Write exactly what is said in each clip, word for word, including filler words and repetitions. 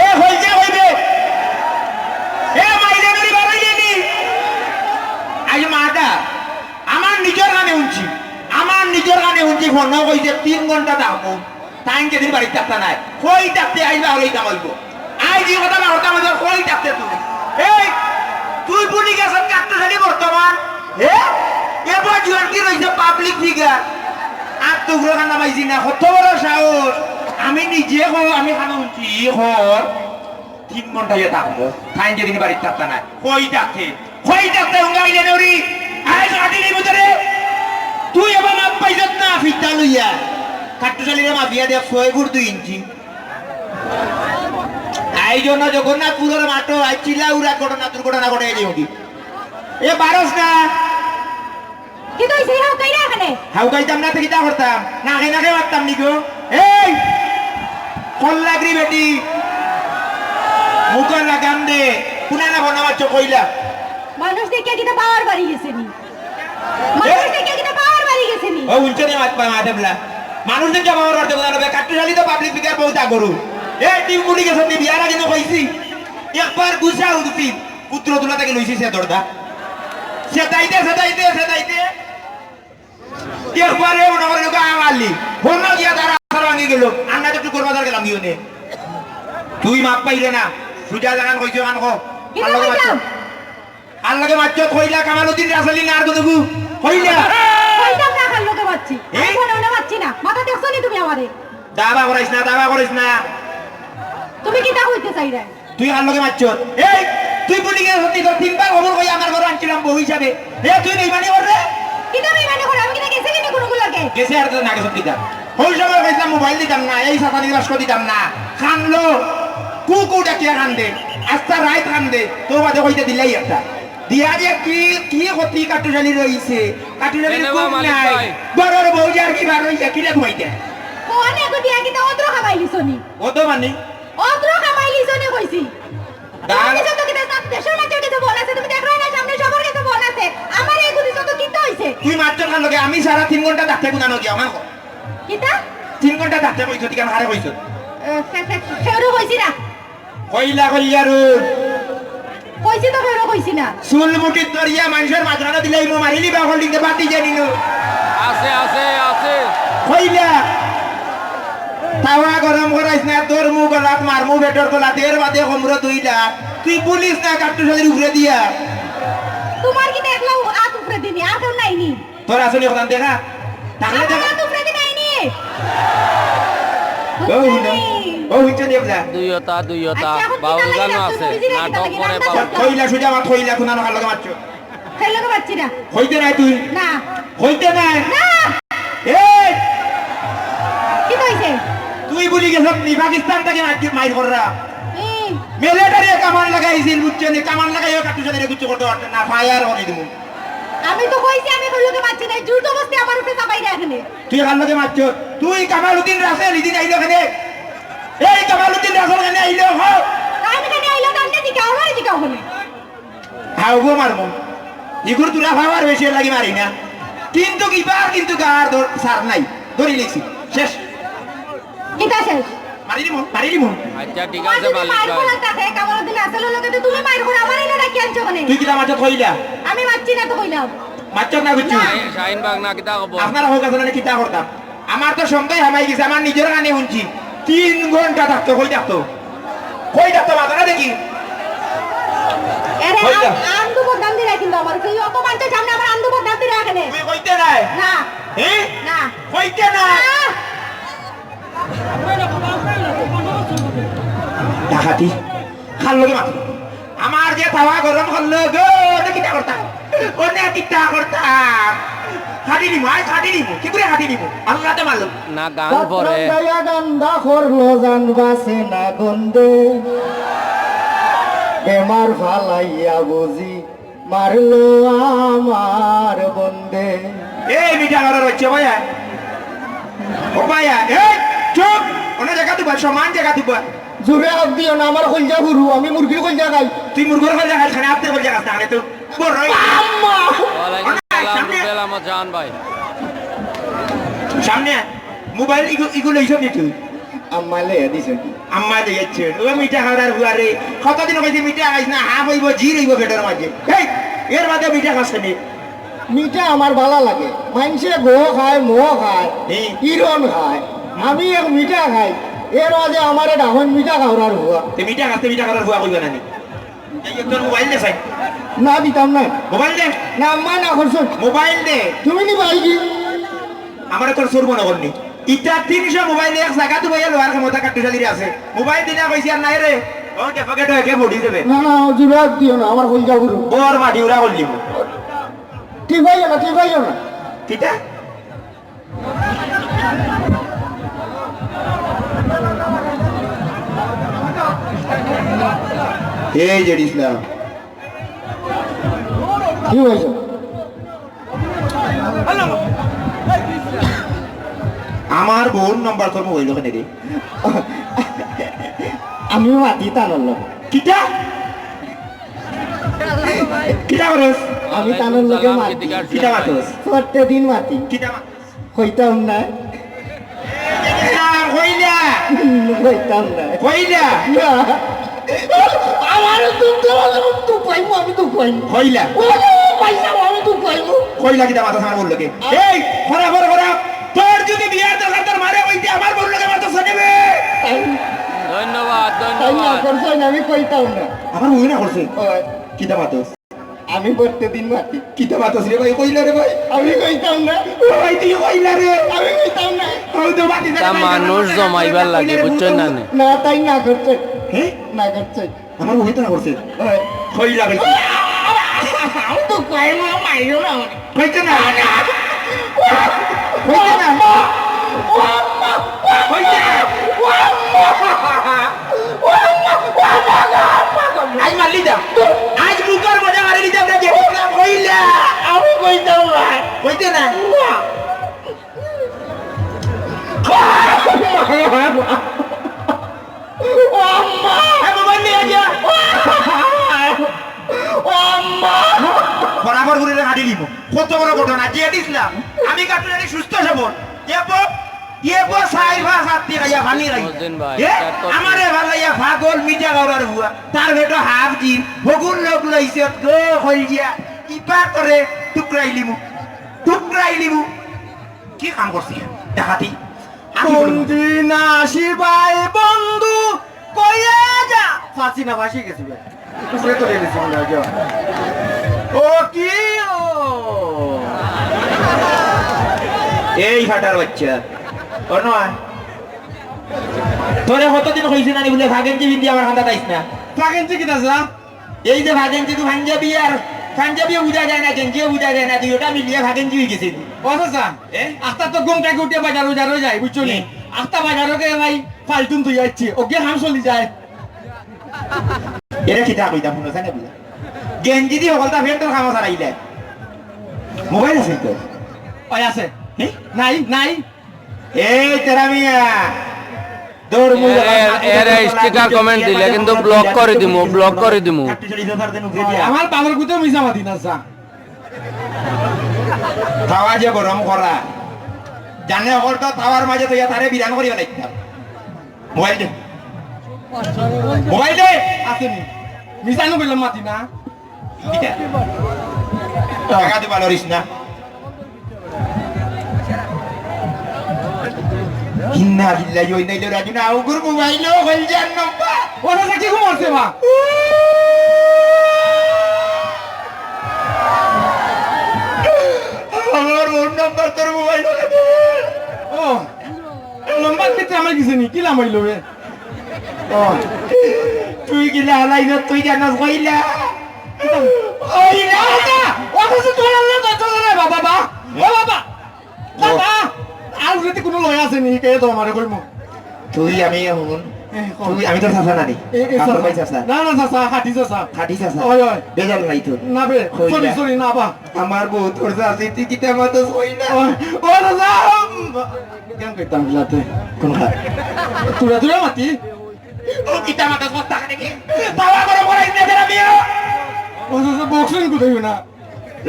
এ হইছে হইবে। এ মাইরে ধরি বাড়াই দেনি। আজ মাটা আমার নিজর কানে হুনছি, আমার নিজর কানে হুনছি, ফোনো কইছে তিন ঘন্টা থাকমু। তাইন যেদিন বাড়িত থাকতা নায়, কই থাকতে আইজ বারইতাম অইবো। আইজ ই কথা বারইতাম অইবো, কই থাকতে তুই? এই, তুই ভুলি গেছস কাট্টুশালী বর্তমান? হে? এবার জুয়ান কি রইছে পাবলিক ফিগার? আর তো উগ্র কান্না পাইছি না, কত বড় সাহস। আমি নিজে কো, আমি কানো হুনছি, ই কর। তিন ঘন্টা ইয়া থাকমু, তাইন যেদিন বাড়িত থাকতা নায়। কই থাকতে? কই থাকতে হুঙ্গা আইলে নরি? আইজ কাটি নিমু তোরে। তুই এবার মাপ পাইছত না, ফিতা লইয়া। কাট্টুশালীরে মাপিয়া দেখ, ছয় ফুট দুই ইঞ্চি। আইজ না জগন্নাথপুরের মাঠো, আইজ চিলা উড়া ঘটনা, দুর্ঘটনা ঘটে গেছে ওটি। এ বারস না। কিতা অইছে? হাউকাইরা কেনে? হাউকাইতাম না তো কিতা করতাম? নাকে নাকে মারতাম নি গো। এই! কল্লাগরি বেটি! মুখর লাগাম দে। কুনা না বনা মারছো কইলা? মানুষ দেখিয়া কিতা পাওয়ার বাড়ি গেছে নি? মানুষ দেখিয়া কিতা পাওয়ার বাড়ি গেছে নি? ও উল্টো নি মাত পা মাতে বলা। মানুষ দেখিয়া পাওয়ার বাড়তে বলা নবে। কাট্টুশালী তো পাবলিক ফিগার বহুত আগরু। এ টিম গুলি গেছে নি বিয়ার আগে না কইছি? একবার গুছা উঠছি। কুত্র তুলা থাকি লইছি সে দরদা। সেদাইতে, সেদাইতে, সেদাইতে। একবারে মনে করে লোকে আঙালি। হন্য গিয়া তার আশার ভাঙি গেল। আমরা তো টুকুর বাজার গেলাম গিয়ে নে। তুই মাপ পাইলে না। সুজা জাগান কইছো কান কো। কিতা আর লগে কইতাম? মারছো। আর লগে মারছো কইলা কামালউদ্দিন রাসেলি না আর কুনুগু। কইলা। কইতাম না কার লগে মারছি। এ? আমি মনে মনে মারছি না। মাথা দেখছো নি তুমি আমারে? দাবা করাইস না, দাবা করাইস না। তুমি কিতা কইতে চাইরায়? তুই কার লগে মারছস? এই, তুই ভুলি গেছস নি তোর তিনবার খবর কই আমার ঘরে আনছিলাম বউ হিসাবে। এ, তুই বেইমানি কর রে। কিতা বেইমানি কর? আমি কিতা গেছি নি কুনুগুর লগে? গেছে আর তো না গেছে কিতা? হউ সময় কইছিলাম মোবাইল দিতাম না, এই সাতানি বাস্ক দিতাম না। কানলো, কু কু ডাকিয়া কান্দে, আস্তা রাইত কান্দে, তো বাদে কইতে দিলাই একটা। দিয়া দিয়া কি, কি ক্ষতি কাট্টুশালী রইছে? কাট্টুশালীর এনে বা ঘুম মালিক নাই। ভাই। ঘরর বউ যার কি বার হইছে, কিরে ঘুমাইতে? ফোন এগু দিয়া কিতা অদ্র খাবাইলিছো নি? অদ্র মানি? অদ্র খাবাইলিছো নি কইছি। গান। তোমার কাছে তো কিতা তার দেশের মাঝে কিছু বল আছে, তুমি দেখো না সামনে সবার কাছে বল আছে। আমার এই গুলি তো কিতা হইছে? তুই মারছস কার লগে? আমি সারা তিন ঘন্টা থাকতে গুনা নদী আমার ঘর। কিতা? তিন ঘন্টা থাকতে কইছো, ঠিক আছে, হারে কইছো। এ, সে, সে, সেও কইছি না। কইলা কইলা রুন। কইছি তো, কেন কইছি না? চুল মুঠিত ধরিয়া মানুষের মাঝখানে দিলে ইমো মারিলি বা হল দিতে বাতি জানি নু। আছে, আছে, আছে। কইলা। তাওয়া গরম করাইস না, তোর মুখ গলাত মারমু বেটর গলাত, এর বাদে কমরো দুই লাখ। তুই বলিস না কাট্টুশালীর উপরে দিয়া। তোমার কি দেখলাম আত উপরে দিনি, আর কেউ নাইনি? তোর আসলে ওখান দেখা। তাহলে আমার দেখা। আত উপরে দিন আইনি। ও হুনো। ও হুনছো নি বুঝা? দুইওটা, দুইওটা। আচ্ছা, এখন কি বাউল গান গানও আছে। তুমি বুঝি না, নাটক কিতা করে গান বাউল। আছে? কইলা সুজা মাত কইলা, কুনা নখার লগে মারছো। খেললে তো পারছি না। হইতে নাই তুই। না। হইতে নাই। না। এই! কি কইছে? তুই বুঝি গেছস নি, পাকিস্তান থাকি মাইর, মাইর কররা। হুম। মিলিটারি কামান লাগাইছিল, বুঝছো নি? কামান লাগাইও কাট্টুশালীরে কিচ্ছু করতে পারতে না, ফায়ার করে দিমু। আমি তো কইছি আমি কেউর লগে মারছি না, জোর জবরদস্তি আমার উপরে চাপাই দেয় এখানে। তুই কার লগে মারছস? তুই কামালউদ্দিন রাসেল ইদিন আইলো কেনে? এই কামালউদ্দিন রাসেল কেনে আইলো, হো? আমি কেনে আইলো, তার কাছে জিগাও, আমারে জিগাও কেনে? হাউগো মারমু। ইগুর তুরা পাওয়ার বেশি লাগি মারি না। কিন্তু কিবার কিন্তু গার ধর-, সার নাই। ধরি লিখছি। শেষ। কিতা শেষ? মারি দিমু, মারি দিমু। আচ্ছা, ঠিক তোমার আছে, যদি মালিক মার ভাই। করা থাকে, কামালউদ্দিন রাসেলর লগে তো তুমি মার করো, আমারে এনে ডাকি আনছো কেনে? তুই কিতা মারছত কইলা? আমি মারছি না তো কইলাম। মারছত না বুঝছি? না। শাহিন বাগ না, কিতা খবর? আপনারা হোক আসলে কিতা করতাম? আমার তো সন্দেহ হামাই গেছে, আমার নিজের কানে শুনছি। তিন ঘন্টা থাকতো, কই থাকতো? কই থাকতো, মাথা না দেখি? এরে, কই আম-, থাকতো? আন্দু বদনাম দিরা কিন্তু আমার, তুই অত মানুষের সামনে আমার আন্দু বদনাম দিরা কেনে? তুই কইতে নাই? না। হ্যাঁ? না। কইতে নাই? না। ডাকাতি। কার লগে মাত? আমার যে তাওয়া গরম করলো গো, ওনে কিতা করতাম? ওনে কিতা করতাম? কাটি নিমু, আয় কাটি নিমু। কি করে কাটি নিমু? আল্লাহ তো মালুম। না গান পড়ে। গাইয়া গান্দা করলো জান বাসে না গন্ধে। বেমার ফালাইয়া বুঝি মারলো আমার বন্দে। এই মিঠা ঘরে রয়েছে ভাইয়া। ও ভাইয়া, এই চুপ। ওনে জায়গা দিবা, সমান জায়গা দিবা। জোরে আওয়াজ দিও না, আমার কইলজা হুরু, আমি মুরগির কইলজা খাই। তুই মুরগির কইলজা খাস, খালি আত্তে কইলজা খাস না, খালি তো বড় হই। আম্মা! ওয়ালাইকুম সালাম, সামনে। রুবেল আহমদ জাহান ভাই। সামনে মোবাইল ইগু-, ইগুলো এইসব নি তুই। আম্মা লইয়া দিছে। আম্মা লইয়া দিছে। ও মিঠা খাওয়ার বুয়া রে। কতদিন কইছি মিঠা খাইস না, হাফ অইবো, জির অইবো পেটর মাঝে। এই, এর বাদে মিঠা খাস নি। মিঠা আমার ভালা লাগে। মাইনষে গো খায়, মো খায়, হুম। ইরন খায়। আমি এক মিঠা খাই। এর বাদে আমারে ডাকইন মিঠা খাওয়ার বুয়া। তে মিঠা খাস, তে মিঠা খাওয়ার বুয়া কইবা না নি? এই তোর মোবাইল দে চাই। না, দিতাম না। মোবাইল দে। না, আম্মা না করছইন। মোবাইল দে। তুমি নিবায় কি? আমারে তোর চুর মনো করনি। ইতা তিনশো মোবাইল এক জাগাত বইয়া লওয়ার ক্ষমতা কাট্টুশালীর আছে। মোবাইল দিনা কইছি আর নাই রে। ও দে পকেটো একে বডি দেবে। না, না, জুরে দিও না, আমার কইলজা হুরু। বড় মাটি উড়া করলি। টিপাইও না, টিপাইও না। কিতা? এই যে ইসলাম। কি হয়েছে? আমার বউর নাম্বার তোর মোবাইল ওখানে রে। আমিও মাতি তানর লগে। কিতা? কিতা করস? আমি তানর লগে মাতি। কিতা মাতস? প্রত্যেকদিন মাতি। কিতা মাতস? কইতাম না। না, কইলা। কইতাম না। কইলা। না। আমারে দুখ দেওয়া লাগবে, দুখ পাইমু, আমি দুখ পাইমু। কইলা। ওরে পয়সা, আমি দুখ পাইমু। কইলা কিতা মাতস আমার বউর লগে? এই, খরা, খরা, খরা। তোর যদি বিয়ার দরকার, তোর মারে কইতে আমার বউর লগে মাতস না বে। ধন্যবাদ, তাই না ধন্যবাদ। করছইন, আমি কইতাম না। আমার বউ না করছে। ওই। কিতা মাতস? আমি প্রত্যেকদিন মাতি। কিতা মাতস রে ভাই? কইলা রে ভাই? আমি কইতাম না। ও ভাই, তুই কইলা রে? আমি কইতাম না। ও তো মাতি তা মানুষ জমাইবার লাগে, বুঝছইন না নি? না, তাই না করছে। হ্যাঁ? না করছে। আমার বউ তো না করছে। ওই। কইলা কইছে। আমি তো কই না, মাইরো না। কইছে না? কইছে না? কইছে না? আজ মারলি যা। আজ মুখর মজা মারি দিতাম রে, যে প্রোগ্রাম কইলা। আমি কইতাম না। কইতে না? না। ও আম্মা! এ মোবাইল নিয়ে যা। ও আম্মা! বরাবর ঘুরে কাটি দিব। কত বড় ঘটনা, জিহাদ ইসলাম। আমি কাটুন আলী সুস্থ সবল। এ বো, এ বো সাইফা সাত্তি খাইয়া পানি খাইয়া। মজিন ভাই, এ, তার তো আমারে ভালাইয়া পাগল মিঠা খাওয়ার বুয়া। তার বেটা হাফ দিন, হগুর লোক লইছে গো হইয়া। ইপা করে টুকরাই লিমু, টুকরাই লিমু। কি কাম করছি? ডাকাতি। আমি বলবো। কোন দিন আসিবায় বন্ধু কইয়া যা। ফাঁসি না ফাঁসি গেছি বে। উপরে তো লেগেছি মনে হয়, যাও। ও কি ও? এই ফাটার বাচ্চা। ও নয়। তোরে কতদিন কইছি না নি বলে ফাগেঞ্জি বিন্দি আমার হাতে আইস না। ফাগেঞ্জি কিতা যা? এই যে পাঞ্জাবি, তুই পাঞ্জাবি আর পাঞ্জাবিও বুঝা যায় না, গেঞ্জিও বুঝা যায় না, দুইটা মিলিয়া পাঞ্জাবি হয়ে গেছে। ও চাচা, এ? আখতা তো ঘুম থাকি উঠিয়া বাজারো, বাজারো যাই, বুঝছো নি? এ? আখতা বাজারো গিয়া ভাই ফালটুন তুই যাচ্ছি, ওকে হাম চলি যায়। এরা কিতা কইতাম, হুনো, জানে বুঝা? গেঞ্জি দি হকলতা ফের তোর খামা ছাড়াইলে। মোবাইল আছে তো? ওই আছে। এ? নাই, নাই। এই তেরা মিয়া, দৌড় মুড় এরে, এরে sticker comment দিলে কিন্তু block করি দিমু, block করি দিমু। আমার বাবার গুতেও মিছা মাতি না, যা। তাওয়া যে গরম করা। জানে অকল তো তাওয়ার মাঝে তো ইয়া তারে বিরান করিয়া লাগতাম। মোবাইল দে। মোবাইল দে। আসেনি। মিছা নু বললাম মাতি না। টাকা দিবা লরিস না। ইন্না লিল্লাহি ওয়া ইন্না ইলাইহি রাজিউন। আউগুর মোবাইল ও হইল যার নম্বর। ও দাদা, কি ঘুম আসছে বা? আমার ওর নম্বর তোর মোবাইল। ও, নম্বর কিতা আমার কিছু নেই, কি লাম হইল বে? ও, তুই কিলা হালাই না, তুই জানাস কইলা? কইলা না। ও, কিছু তোর আল্লাহ তো তোর না, বাবা, বাবা। ও, বাবা। বাবা। আর যদি কোনো লয় আছে নি, কে তো আমারে কইমু। তুই আমি এখন। এ, কও। তুই আমি তোর চাচা নানি। এ, এ, বাপর চাচা। ভাই চাচা। না, না, চাচা, খাটি চাচা। খাটি চাচা। ওই, ওই। বেজাল নাই তোর। না বে, কইলা। Sorry, sorry, না বা। আমার বউ তোর চাচি, তুই কিতা মাতস কইলা? ওই, ওই, চাচা। কেন কইতাম লাতে? কোন খা? তুরা তুরা মাতি? ও কিতা মাথা কথা থাকে নাকি? বাবা বড় বড় ইন্না করে আমিও। ও চাচা, বক্সিং কোথায় না?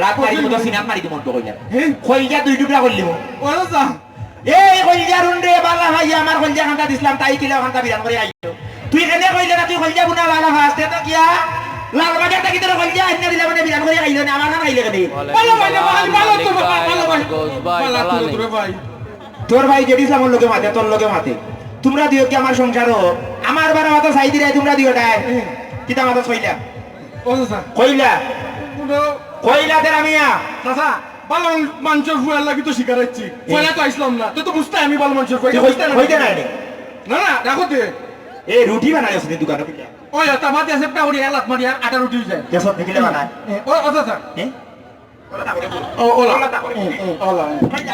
লাত মারি দিমু তো, সিনাত মারি দিমু তো কইলা। হ্যাঁ? কইলা দুই টুকরা করিলিমু। ও চাচা। এই কইলা রুন রে, বালা ভাই, আমার কইলা খান্তা দিছলাম, তাই কিলা খান্তা বিরান করি আইলো। তুই কেনে কইলে না, তুই কইলা বুনা বালা ফাস, তে তো কিয়া? লাল বাজার থাকি তোর কইলা আইনা দিলে মানে বিরান করি আইলো না, আমার খান খাইলে কেনে? ভালো ভাই, ভালো, ভালো তো, ভালো ভাই। ভালো তো, ভাই। তোর ভাই জেডি ইসলামর লগে মাতে, তোর লগে মাতে। তোমরা দিও কি আমার সংসারও? আমার বারা মাথা চাই দিরায়, তোমরা দিও ডায়। কিতা মাথা কইলা? ও চাচা। কইলা। কইলা তেরা মিয়া। চাচা, ভালা মানষর ফুয়ার লাগি তো শিকার আইছি। পয়লা তো আইছলাম না। তো, তো বুঝতে আমি ভালা মানষর ফুয়া, তুই কই-, বুঝতে না। কইতে নাই রে। না, না, রাখো তে। এ, রুটি বানাই আছে দোকানো কিলা? ওই, তা মাঝে আছে, পেউরি, লাত মারি আর আটা রুটি হয়ে যায়। গ্যাসত নিকিলে বানায়। এ, ও, ও চাচা। হ্যাঁ? ও, ওলা। ও, ও, ওলা।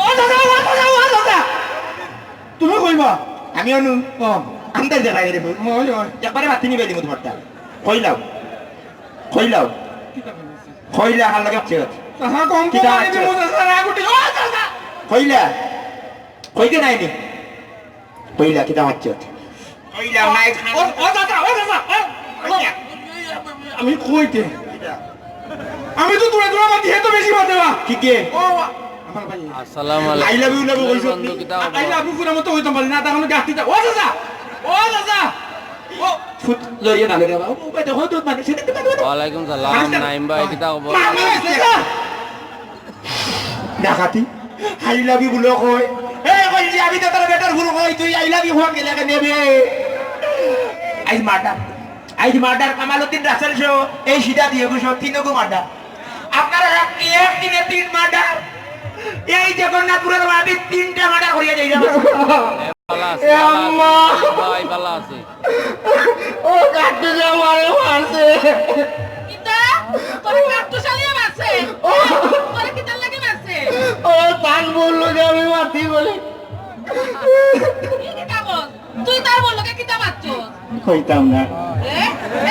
ও চাচা, ও চাচা, ও চাচা। তুমি কইবা? আমি অনু। ও। আন্দাজ দেখাই রে বউ। ওই, ওই। একবারে মাতি নিবে দিমু তোমারটা। কইলাও। কইলাও। কইলা হার লাগে আছে। চাচা, কম কিতা কম আছে? দিমু, চাচা, রাগ উঠি। ও চাচা। কইলা। কইতে নাইনি। কইলা, কিতা মাতছত? কইলা, নাই খান। ও, ও চাচা, ও চাচা, ও, ও। কইলা। আমি কইতে। আমি তো তোরা, তোরা মাতি, হে তো বেশি মাতে বা। কি কে? ও, আমার ভাই। আসসালামু আলাইকুম। I love you, love you কইছো। বন্ধু, কিতা খবর? I love you পুরা মতো কইতাম পারি না, তখন গাছ দিতা। ও চাচা, ও চাচা, ও। ফুট লইয়া না রে বাবা, ও বেটা, হয়তো মানুষ, সেটা তো মানুষ। ওয়ালাইকুম সালাম, মানুষটা নাইম ভাই, কিতা খবর? মানুষ, চাচা। ডাকাতি? I love you বুলো কই? এ, কই যে আমি তো তোর বেটার ভুল কই, তুই I love you ফোন গেলে কেন নেবে? আইজ মার্ডার। আইজ মার্ডার কামালউদ্দিন রাসেল সহ এই সিধা দিয়ে বসো, তিনগু মার্ডার। আপনারা এক, এক দিনে তিন মার্ডার। এই জগন্নাথপুরের মাটি তিনটা মার্ডার করিয়া যাই। বালা আছি, এ বালা আছি, আম্মা। ভাই, বালা আছি। ও কাট্টুশে আমারে মারছে। কিতা? তোরে কাট্টুশালিয়ে মারছে? ও। তোরে কিতার লাগি মারছে? ও তান বউর লগে আমি মাতি বলি। কি কিতা বল? তুই তার বউর লগে কিতা মারছস? কইতাম না। এ?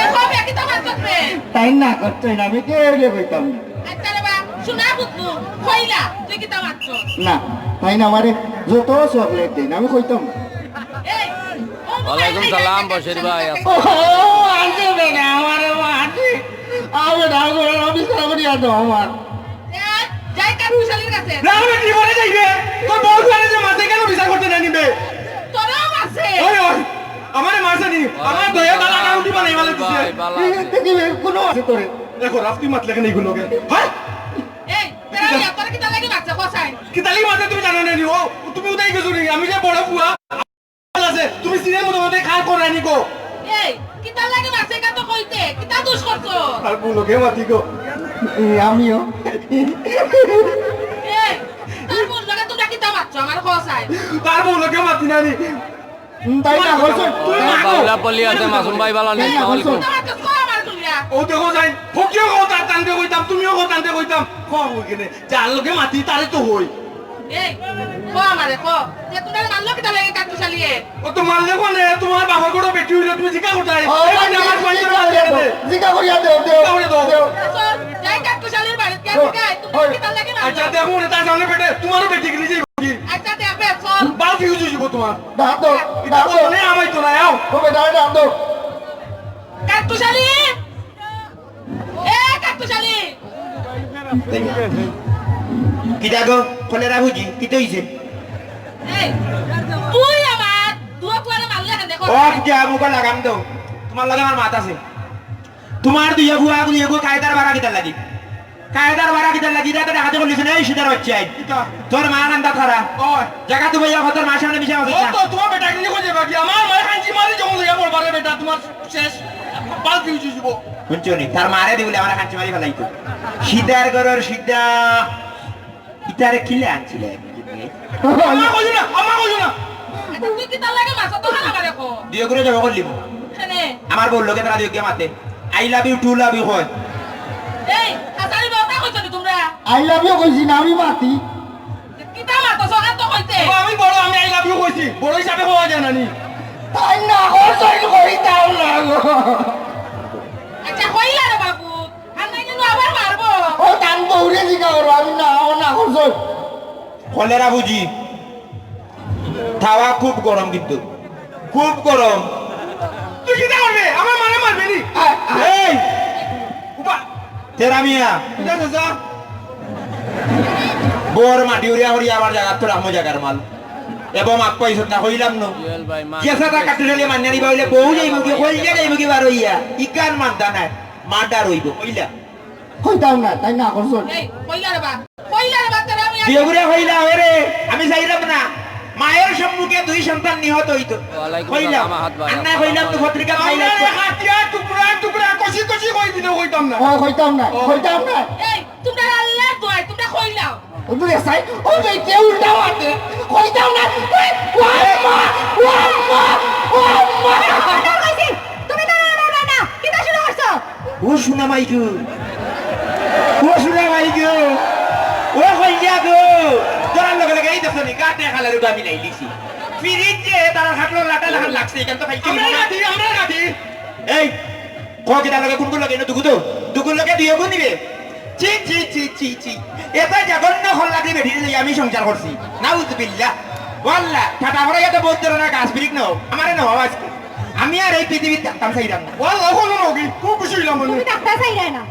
এ কবে কিতা মারছস রে? তাই না করছই না, আমি কেউরে কইতাম না। আচ্ছা রে বা, শোনা বুঝলু, কইলা, তুই কিতা মারছস? না, তাই না আমারে যত চকলেট দেন, আমি কইতাম না। এই, ও ওয়ালাইকুম সালাম, বশির ভাই। ও, আনছে বেটা, আমারে মারছে। আ বেটা, আমি বিচার করিয়া দাও আমার। যাই, যাই কাট্টুশালির কাছে। না, আমি কি করে যাইবে? তোর বউ জানে যে মাঝে কেন বিচার করতে না নিবে? তোরাও আছে। ওই, ওই, আমারে মারছে নি? আমার দয়া তালা কাউন্টি বানাই ভালো দিছে। ভাই, ভালো আছে। দেখি, কোনো আছে তোরে। দেখো, রাফতি মাতলে কেন এইগুলোকে? হ্যাঁ? এই, তোরা ইয়া, তোরা কিতা লাগি মারছে, কোথায়? কিতা লাগি মারছে তুমি জানো না নি? ও, তুমি উদয় গেছো নি? আমি যে বড় ফুয়া। আছে, তুমি সিনের মতো মতো খাল করে আনি গো। এই, কিতার লাগি মারছে, ইটা তো কইতে, কিতা দোষ করছো? আর বউর লগে মাতি গো। এ, আমিও। এই, তার বউর লগে তোমরা কিতা মাতছো, আমার কও চাই। তার বউর লগে মাতি না নি। উম, তাই না, বলছো, তুমি মারো। বাউলা পলি আছে, মাসুম ভাই বালা নেই, তাই না, বলছো। কিতা মাতছো, কও আমার তুলিয়া। ও দেখো যাই, ফকিও কও তার তানতে কইতাম, তুমিও কও তানতে কইতাম। কও ওইখানে, যার লগে মাতি, তারে তো হই। এই, ক আমারে, ক। যে তোমরা মারলো কিতা লাগে কাট্টুশালিয়ে? ও তো মারলে কোনে? তোমার বাবার ঘরো বেটি হইলো, তুমি জিকা করতে আরে। ও, এই বেটি আমার পঞ্চাশ টাকা দিয়ে দে। জিকা করিয়া দেও, দেও, জিকা করে দাও। দেও। আচ্ছা, যাই কাট্টুশালির বাড়িত গিয়া জিগাই, তুমি কিতা লাগে মারলো? আচ্ছা, দেখো রে, তার সামনে বেটে, তোমারও বেটি গিলি যাইব কি? আচ্ছা, দেখবে, চল। বাল ফিউজ হইব তোমার। ডাক দাও, এটা ডাক তো দাও। মনে আমায় তো না, আও। ও বেটা, ডাক দাও। কাট্টুশালি! এ, কাট্টুশালি! কিতা গো, কলেরা বুঝি, কিতা হইছে? এই, তুই আমার দুয়া ফুয়ারে মারলে কেনে দেখো। ও, কিতা মুখে লাগাম দাও। তোমার লগে আমার মাত আছে। তোমার দুইয়া ফুয়া, দুইয়া ফুয়া কায়দার বাড়া কিতার লাগি? কায়দার বাড়া কিতার লাগি? ইটা তো ডাকাতি করলিস না, এই সিধার বাচ্চা। কিতা? তোর মা নান্দা খারা। ওই। জাগা তো ভাইয়া, তোর মার সামনে মিশা ও মাতিস না। তো তোমার বেটা কিন্তু কই যাবা কি? আমার মায়ের কাঞ্চি মারি জঙ্গল হইয়া পড়বা রে বেটা, তোমার শেষ। বাল ফিউজ হইব। শুনছো নি? তার মারে দিবলে আমার কাঞ্চি মারি ফেলাইতো। সিধার ঘরর সিধা। ইতারে কিলে আনছিলে? আমার কইও না, আমার কইও না। আচ্ছা, তুই কিতার লাগে মাছ? তো না আমারে কো। দুইও করে জমা করলিমু। কেনে? আমার বউর লগে তারা দুইও গিয়া মাতে। I love you, two love you কয়। এই, হাসারি বাবা কইছো নি তোমরা? I love you কইছি না, আমি মাতি। কিতা মাতো, সকাল তো কইতে। ও, আমি বড়, আমি I love you কইছি। বড় হিসাবে হওয়া যায় না নি? তাই না, ও সই কইতাম না গো। আচ্ছা, কইলা রে বাবু। আর নাই কিন্তু আবার মারবো। ও তান বউরে জিগা করো, আমি না, ও না করছো। কলেরা বুঝি। তাওয়া খুব গরম কিন্তু। খুব গরম। তুই কিতা করবে? আমার মারে মারবে নি? এই, উবা। তেরা মিয়া। এটা চাচা। বউর মাটি উড়িয়া উড়িয়া আবার জাগাত তো রাখমু জাগার মাল। এবং আপ্পা ইসত না কইলাম নু। জুয়েল ভাই, মা গেছা তা কাটুরালে মান্না নিবা অইলে বউ যাইবো কি, কইলে যাইবো কি বার অইয়া। ইকান মানতা নাই। মার্ডার অইবো, কইলা। কইতাম না, তাই না করছুন। এই, কইলা রে বা, কইলা রে বা, তোরা আমি দুইওগুরে কইলা, ওরে, আমি চাইরাম না। মায়ের সম্মুখে দুই সন্তান নিহত অইতো। ওয়ালাইকুম কইলাম। সালাম, আহাদ ভাই, আন্না আসসালামু কইলাম তো আলাইকুম। পত্রিকা পাইলাম তো। আমরা হাতিয়া টুকরা টুকরা কষি কষি কই দিলে কইতাম না। ও, কইতাম না, ও। কইতাম না। এই, তোমরা আল্লাহর দোয়াই, তোমরা কইলাও। ও দূরে সাই, ও যে কে উল্টা মারতে। কইতাম না। এই, ও আম্মা, ও আম্মা, ও আম্মা। অর্ডার কইছি, তুমি তো অর্ডার না। কিতা শুরু করছো? ও সোনা মাই গো, ও সোনা মাই গো, ও কইলা গো, তোরার লগে লগে এই দেখছো নি, গাতে খালার উবা মিলাই দিছি। ফিরিত যে তারা খাটলো লাটা লাখান লাগছে, এখান তো খাইতে আমরা হইব না। গাধি, আমরা গাধি। এই, ক কিতার লগে, কোন কোন লগে, ইনো দুগু তো, দুগুর লগে দুইও গুণ নিবে। ছি, ছি, ছি, ছি, ছি। এত জঘন্য হল লাগে বেটি লই আমি সংসার করছি। নাউজুবিল্লাহ। ওয়াল্লাহ, ঠাটা পড়া এত বহুত ধরনের গাছ বিরিক নাও। আমারে নাও আজকে। আমি আর এই পৃথিবীত থাকতাম চাইরাম না। ওয়াল্লাহ, হলো নগি, খুব খুশি হইলাম মনে। তুমি থাকতা চাইরায় না।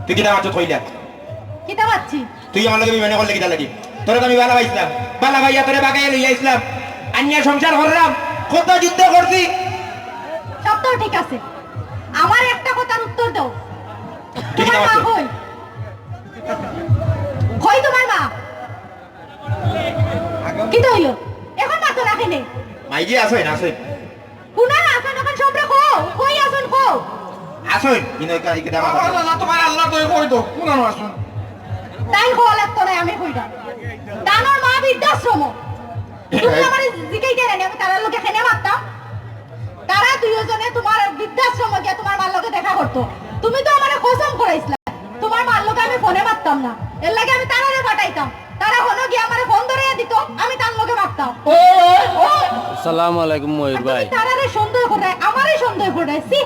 তুই কিতা মারছত কইলা? কিতা মারছি? তুই আমার লগে বেইমানি করলে কিতা লাগি? তোরে তো আমি বালা পাইছিলাম, বালা পাইয়া তোরে বাগাইয়া লইয়া আইছিলাম, আনিয়া সংসার করলাম, কত যুদ্ধ করছি। সব তো ঠিক আছে, আমার একটা কথার উত্তর দাও। তুই কিতা তোমার মা মারছত? কই? কই তোমার মা? কিতা অইলো? এখন মাতো না কেনে? মাইজি আছইন, আছইন। কুনান আছইন, অখন সবরে কও, কই আছইন কও। আছইন, ইনো কা-, ইকে দাবা আল্লাহ, আল্লাহ, তোমার আল্লাহ তো কই তো, কুনান আছইন। তাইন কওয়া লাগতো না, আমি কইরাম। তানর মা বৃদ্ধাশ্রম। তুমি আমারে জিগাইতায় নানি, আমি তারার লগে কেনে মাততাম? তারা দুইওজনে তোমার বৃদ্ধাশ্রম গিয়া তোমার মার লগে দেখা করতো। তুমি তো আমারে কসম করাইছলা, তোমার মার লগে আমি ফোনে মাততাম না, এর লাগি আমি তারারে পাঠাইতাম। তারা হনো গিয়া আমারে ফোন ধরাইয়া দিত, আমি তার লগে মাততাম। ও, ও। আসসালামু আলাইকুম ময়ূর আর তুমি ভাই। তারারে সন্দেহ করায়, আমারে সন্দেহ করায়, ছি।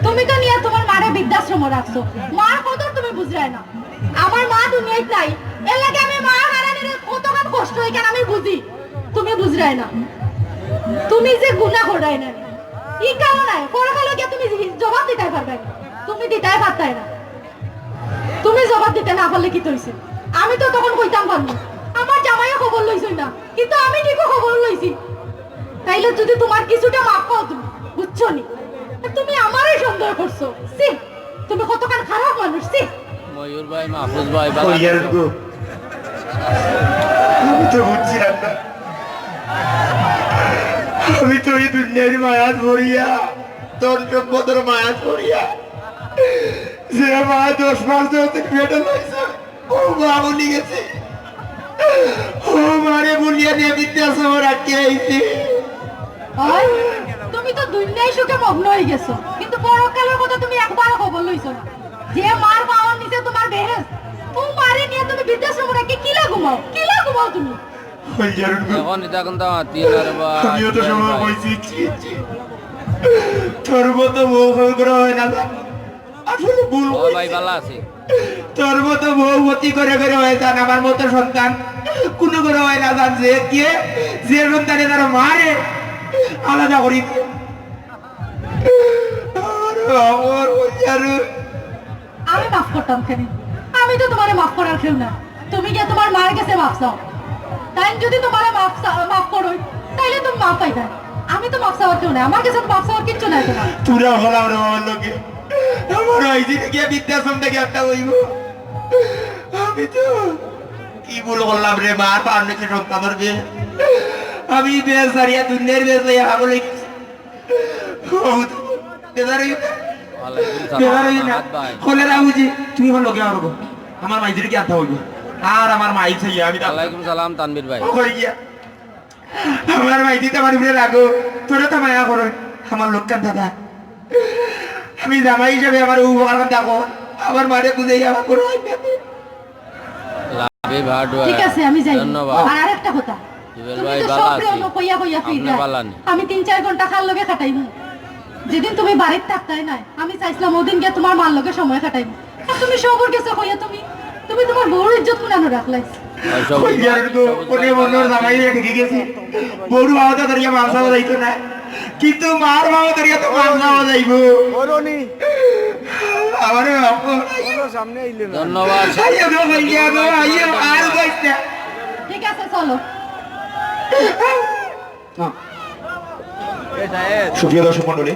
তুমি তো নিয়া তোমার মারে বৃদ্ধাশ্রম রাখছো, মার কদর তুমি বুঝরায় না। আমার মা দুনিয়াত নাই, এর লাগি আমি মা হারানির কতখান কষ্ট অয় কেন আমি বুঝি, তুমি বুঝরায় না। তুমি যে গুনাহ করায় না, ই কারণে পরকালে গিয়া তুমি জবাব দিতায় পারবায় না, তুমি দিতায় পারতায় না। তুমি জবাব দিতে না পারলে কিতা অইছে? আমি তো তখন কইতাম পারমু, আমার জামাইয়ে খবর লইছইন না, কিন্তু আমি ঠিকউ খবর লইছি। তাইলে যদি তোমার কিছুটা মাফ পাও তুমি, বুঝছো নি? আর তুমি আমারে সন্দেহ করছো। ছি, তুমি কতখান খারাপ মানুষ, ছি। ময়ূর ভাই, মাহফুজ ভাই, বালা কইয়ার আছো? গো। আমি তো বুঝছিলাম না। আমি তো এই দুনিয়ার মায়াত পড়িয়া, ধন সম্পদের মায়াত পড়িয়া, যে মা দশ মাস দশ দিন পেটে লইছে, ও মা ভুলি গেছি। ও মারে ভুলিয়া নিয়া বৃদ্ধাশ্রমো রাখি আইছি। ওই, তুমি তো দুনিয়ার সুখে মগ্ন অই গেছো, কিন্তু পরকালর কথা তুমি একবারও খবর লইছো না। যে মার পাওর নিচে তোমার বেহেশত, ও মারে নিয়া তুমি বৃদ্ধাশ্রমো রাখি কিলা ঘুমাও, কিলা ঘুমাও তুমি? ওই জারুন গো। এখন এটা এখন তো আত্মীয় না রে বা, আমিও তো সময় ভাই। কইছি, ছি, ছি। তোর মতো বউ ভয় করা হয় না। আসলে ভুল ও ভাই, কইছি। ভালা আছি। তোর মতো বউ অতি করে করে হয় জান, আমার মতো সন্তান কোনো করে হয় না জান, যে কে, যে সন্তানে তার মারে আলাদা করি দিয়ে। আমার, আমার ওই আর আমি মাফ করতাম কেনে? আমি তো তোমারে মাফ করার কেউ না। তুমি গিয়া তোমার মার গেছে মাফ চাও। তাইন যদি তোমারে মাফ চা-, মাফ করইন, তাইলে তুমি মাফ পাইবায়। আমি তো মাফ চাওয়ার কেউ না, আমার গেছে তো মাফ চাওয়ার কিচ্ছু নাই তোমার। তোরা হলাম রে আমার লগে। আমার ওই দিন গিয়া বৃদ্ধাশ্রম থাকি আটকা অইব। আমি তো কি ভুল করলাম রে, মার পাওর নিচে সন্তানর বেহেশত। আমি বেহেশত ছাড়িয়া দুনিয়ার বেহেশত লইয়া পাগল অই গেছি। ও, বেজার অইও না। ওয়ালাইকুম সালাম, বেজার অইও না। আহাদ ভাই। কইলে না বুঝি, তুমি আমার লগে আও গো। আমার মাইজিরে গিয়া আনতা অইব। আর আমার মাই চাইয়া আমি তা ওয়ালাইকুম সালাম, তানভীর ভাই। ও, কই গিয়া? আমার মাইজি তো আমার উপরে রাগো, তোরে তো মায়া করে, আমার লোকখান দাদা। আমি জামাই হিসাবে আমার উপকার দেখো, আমার মারে বুঝাই আমার কোনো আইডিয়া নেই। লাভ এই ভাট ঠিক আছে, আমি যাই। ধন্যবাদ। আর আরেকটা কথা, জুবেল তুমি ভাই, তো ভালা সব আছি। প্রেম কইয়া কইয়া আপনি ফিরলা। ভালা নি? আমি তিন চার ঘন্টা কার লগে কাটাইমু? যেদিন তুমি বাড়িত থাকতায় নায়, আমি চাইছিলাম ওদিন গিয়া তোমার মার লগে সময় কাটাইমু। আর তুমি সবর গেছে কইয়া তুমি, তুমি তোমার বউর ইজ্জত কুনানো রাখলায়? ভাই, সব কই গেল তো? সব কোনে মনে হয় জামাই রে ঢেকে গেছে। বউর বাবাটা ধরিয়া মাংস যাইতো না। কিন্তু মার বাবা ধরিয়া তো মার বাবা যাইব। আমারে বাবা। সামনে আইলে না। ধন্যবাদ। আইও গো, ভাইয়া গো, আইও, আর কইস না। ঠিক আছে, চলো। সুপ্রিয় দর্শক মণ্ডলী,